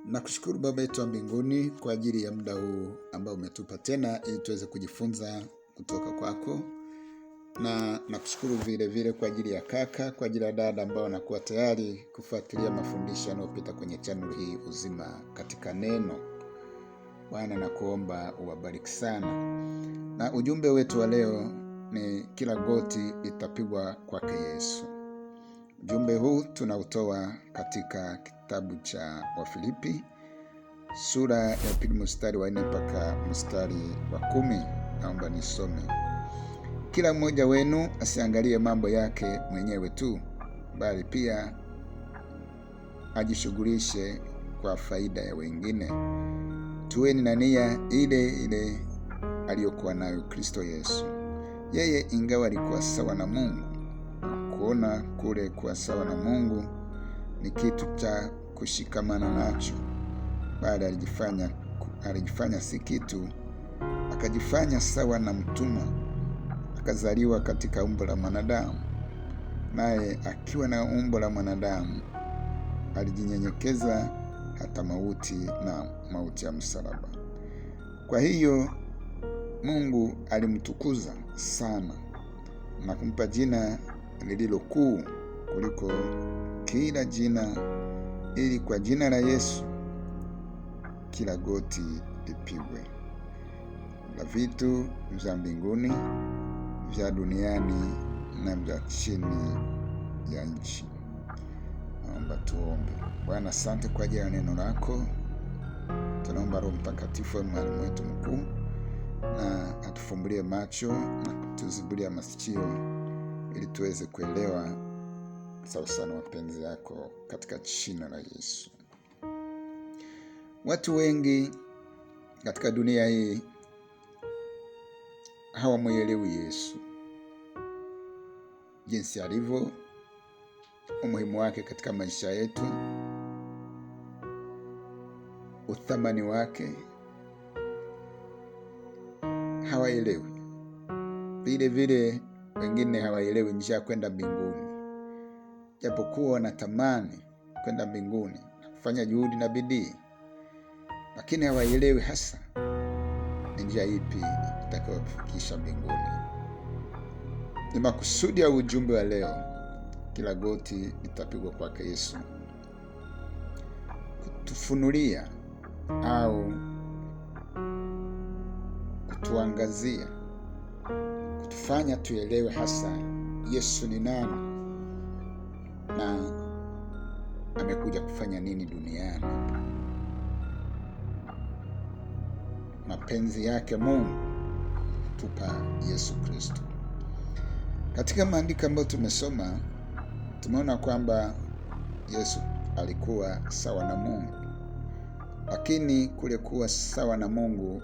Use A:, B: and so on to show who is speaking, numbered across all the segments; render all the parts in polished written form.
A: Nakushukuru Baba yetu wa mbinguni kwa ajili ya muda huu ambao umetupa tena ili tuweze kujifunza kutoka kwako. Na nakushukuru vile vile kwa ajili ya kaka, kwa ajili ya dada ambao wanakuwa tayari kufuatilia mafundisho yanayopita kwenye channel hii Uzima Katika Neno. Bwana, nakuomba uwabariki sana. Na ujumbe wetu wa leo ni kila goti litapigwa kwake Yesu. Ujumbe huu tunautoa katika kitabu cha Wafilipi sura ya 2 mstari wa 4 mpaka mstari wa 10. Naomba nisome. Kila mmoja wenu asiangalie mambo yake mwenyewe tu, bali pia ajishughulishe kwa faida ya wengine. Tuweni na nia ile ile aliyokuwa nayo Kristo Yesu. Yeye ingawa alikuwa sawa na Mungu, kuona kule kuwa sawa na Mungu ni kitu cha kushikamana nacho, bali alijifanya si kitu, akajifanya sawa na mtumwa, akazaliwa katika umbo la mwanadamu. Naye akiwa na umbo la mwanadamu alijinyenyekeza hata mauti, na mauti ya msalaba. Kwa hiyo Mungu alimtukuza sana na kumpa jina lililo kuu kuliko kila jina, ili kwa jina la Yesu kila goti lipigwe, la vitu vya mbinguni, vya duniani na vya chini ya nchi. Naomba tuombe. Bwana, asante kwa ajili ya neno lako. Tunaomba Roho Mtakatifu mwalimu wetu mkuu, na atufumbulie macho na kutuzibulia masikio ili tuweze kuelewa sawa sana mapenzi yako, katika jina la Yesu. Watu wengi katika dunia hii hawamuelewi Yesu, jinsi alivyo, umuhimu wake katika maisha yetu, uthamani wake, hawaelewi. Vile vile wengine hawaelewi njia ya kwenda mbinguni, japokuwa wanatamani kwenda mbinguni na kufanya juhudi na bidii, lakini hawaelewi hasa ni njia ipi itakayowafikisha mbinguni. Ni makusudi ya ujumbe wa leo, kila goti litapigwa kwake Yesu, kutufunulia au kutuangazia, kutufanya tuelewe hasa Yesu ni nani na amekuja kufanya nini duniani. Mapenzi yake Mungu tupa Yesu Kristo. Katika maandiko ambayo tumesoma, tumeona kwamba Yesu alikuwa sawa na Mungu, lakini kule kuwa sawa na Mungu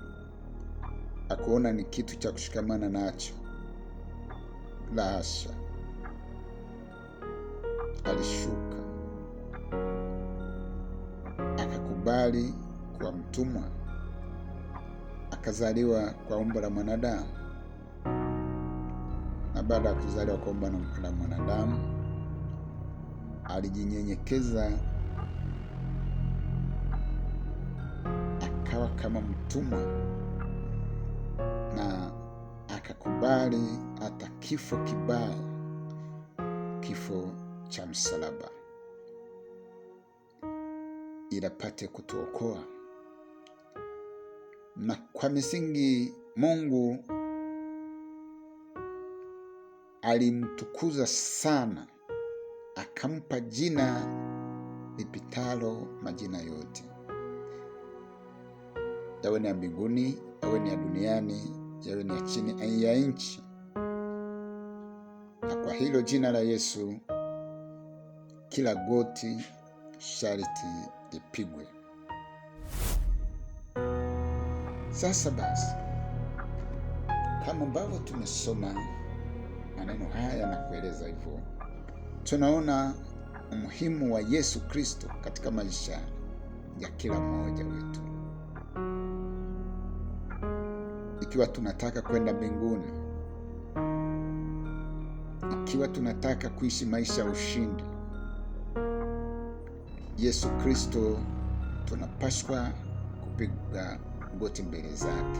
A: hakuona ni kitu cha kushikamana nacho. La hasha. Alishuka akakubali kuwa mtumwa, akazaliwa kwa umbo la mwanadamu, na baada ya kuzaliwa kwa umbo la mwanadamu alijinyenyekeza akawa kama mtumwa na akakubali hata kifo kibaya, kifo cha msalaba, ili apate kutuokoa. Na kwa misingi Mungu alimtukuza sana, akampa jina lipitalo majina yote, yawe ni ya mbinguni, yawe ni ya duniani, yawe ni ya chini ya nchi. Na kwa hilo jina la Yesu kila goti sharti lipigwe. Sasa basi, kama ambavyo tumesoma maneno haya na kueleza hivyo, tunaona umuhimu wa Yesu Kristo katika maisha ya kila mmoja wetu. Ikiwa tunataka kwenda mbinguni, ikiwa tunataka kuishi maisha ya ushindi, Yesu Kristo Tunapaswa kupiga goti mbele zake.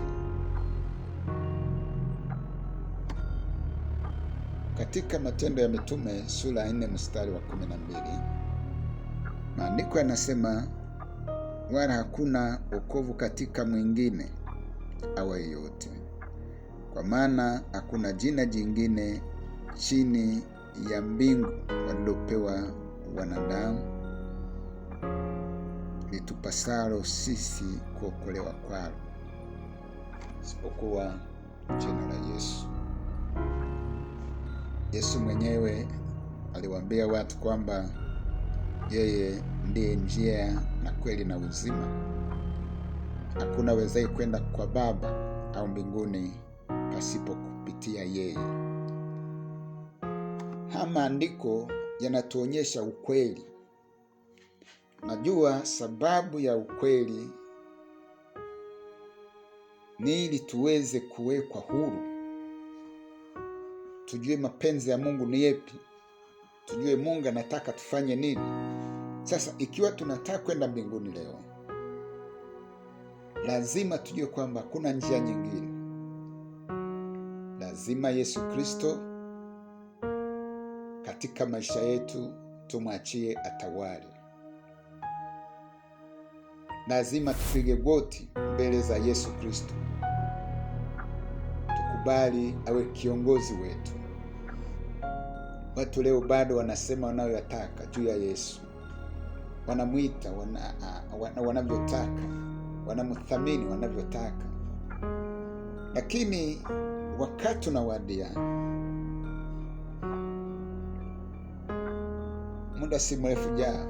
A: Katika Matendo ya Mitume sura ya 4 mstari wa 12, maandiko yanasema, wala hakuna wokovu katika mwingine awa yote, kwa maana hakuna jina jingine chini ya mbingu walilopewa wanadamu litupasalo sisi kuokolewa kwalo, isipokuwa jina la Yesu. Yesu mwenyewe aliwaambia watu kwamba yeye ndiye njia na kweli na uzima. Hakuna wezaye kwenda kwa Baba au mbinguni pasipo kupitia yeye. Haya maandiko yanatuonyesha ukweli. Najua sababu ya ukweli ni ili tuweze kuwekwa huru, tujue mapenzi ya Mungu ni yepi, tujue Mungu anataka tufanye nini. Sasa ikiwa tunataka kwenda mbinguni leo, lazima tujue kwamba kuna njia nyingine. Lazima Yesu Kristo katika maisha yetu tumwachie atawale. Lazima tupige goti mbele za Yesu Kristo, tukubali awe kiongozi wetu. Watu leo bado wanasema wanayoyataka juu ya Yesu, wanamwita wanavyotaka, wanamthamini wanavyotaka, lakini wakati unawadia, muda si mrefu jaa,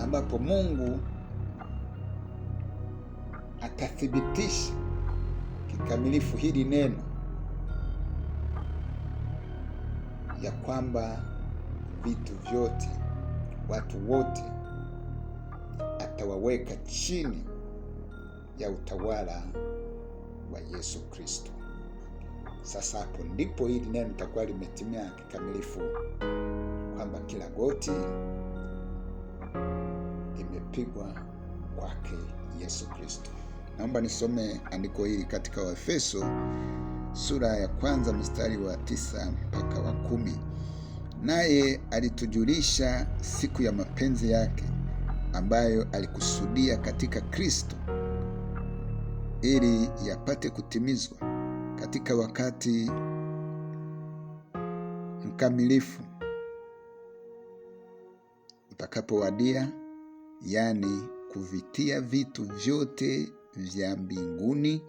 A: ambapo Mungu atathibitisha kikamilifu hili neno ya kwamba vitu vyote, watu wote atawaweka chini ya utawala wa Yesu Kristo. Sasa hapo ndipo hili neno litakuwa limetimia kikamilifu, kwamba kila goti limepigwa kwake Yesu Kristo. Naomba nisome andiko hili katika Waefeso sura ya 1 mstari wa 9 mpaka wa 10. Naye alitujulisha siku ya mapenzi yake ambayo alikusudia katika Kristo, ili yapate kutimizwa katika wakati mkamilifu utakapowadia, yani kuvitia vitu vyote vya mbinguni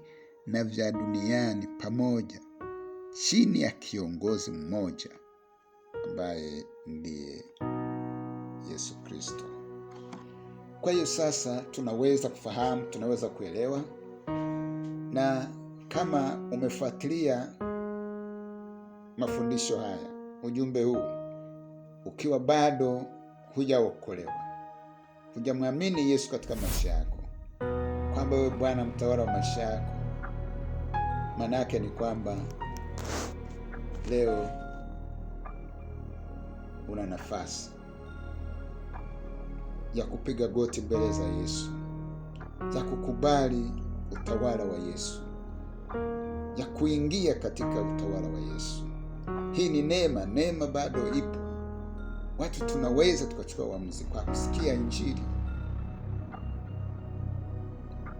A: na vya duniani pamoja chini ya kiongozi mmoja ambaye ndiye Yesu Kristo. Kwa hiyo sasa tunaweza kufahamu, tunaweza kuelewa, na kama umefuatilia mafundisho haya, ujumbe huu, ukiwa bado hujaokolewa, hujamwamini Yesu katika maisha yako, kwamba wewe Bwana mtawala wa maisha yako, maana yake ni kwamba leo una nafasi ya kupiga goti mbele za Yesu, ya kukubali utawala wa Yesu, ya kuingia katika utawala wa Yesu. Hii ni neema, neema bado ipo. Watu tunaweza tukachukua uamuzi kwa kusikia Injili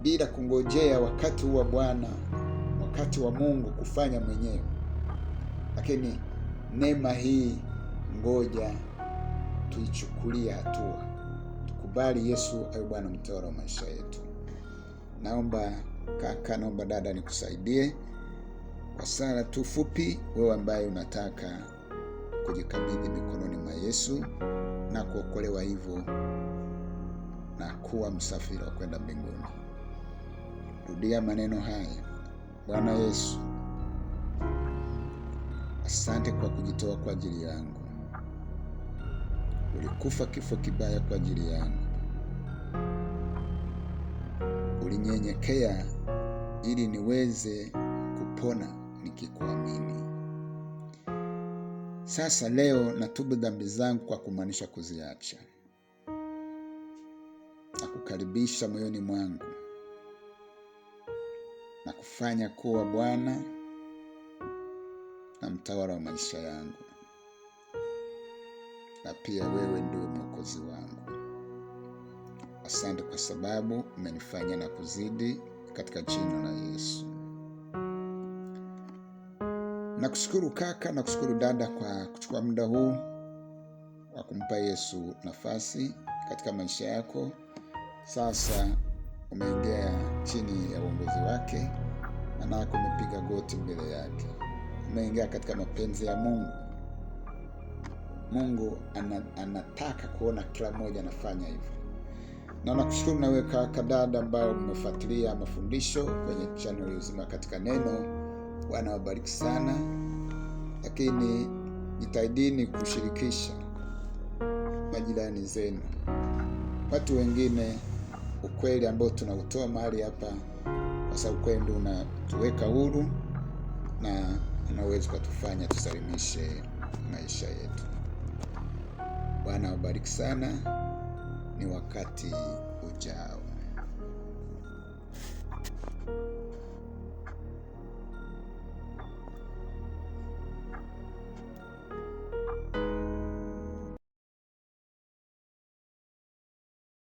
A: bila kungojea wakati wa Bwana, wakati wa Mungu kufanya mwenyewe. Lakini neema hii ngoja tuichukulie hatua, tukubali Yesu awe Bwana mtawala wa maisha yetu. Naomba kaka, naomba dada, nikusaidie kwa sala tu fupi, wewe ambaye unataka kujikabidhi mikononi mwa Yesu na kuokolewa hivyo na kuwa msafiri wa kwenda mbinguni. Rudia maneno haya: Bwana Yesu, asante kwa kujitoa kwa ajili yangu. Ulikufa kifo kibaya kwa ajili yangu. Ulinyenyekea ili niweze kupona nikikuamini. Sasa leo natubu dhambi zangu kwa kumaanisha kuziacha. Nakukaribisha moyoni mwangu na kufanya kuwa Bwana na mtawala wa maisha yangu, na pia wewe ndiwe Mwokozi wangu. Asante kwa sababu umenifanya na kuzidi, katika jina la Yesu. Nakushukuru kaka, nakushukuru dada kwa kuchukua muda huu wa kumpa Yesu nafasi katika maisha yako. Sasa umeingia chini ya uongozi wake, manake umepiga goti mbele yake, umeingia katika mapenzi ya Mungu. Mungu anataka kuona kila mmoja anafanya hivyo. Na nakushukuru na wewe kaka, dada ambao mmefuatilia mafundisho kwenye channel ya Uzima Katika Neno. Bwana wabariki sana, lakini jitahidini kushirikisha majirani zenu, watu wengine, ukweli ambao tunautoa mahali hapa, kwa sababu ukweli ndio unatuweka huru na unaweza kutufanya tusalimishe maisha yetu. Bwana wabariki sana. Ni wakati ujao.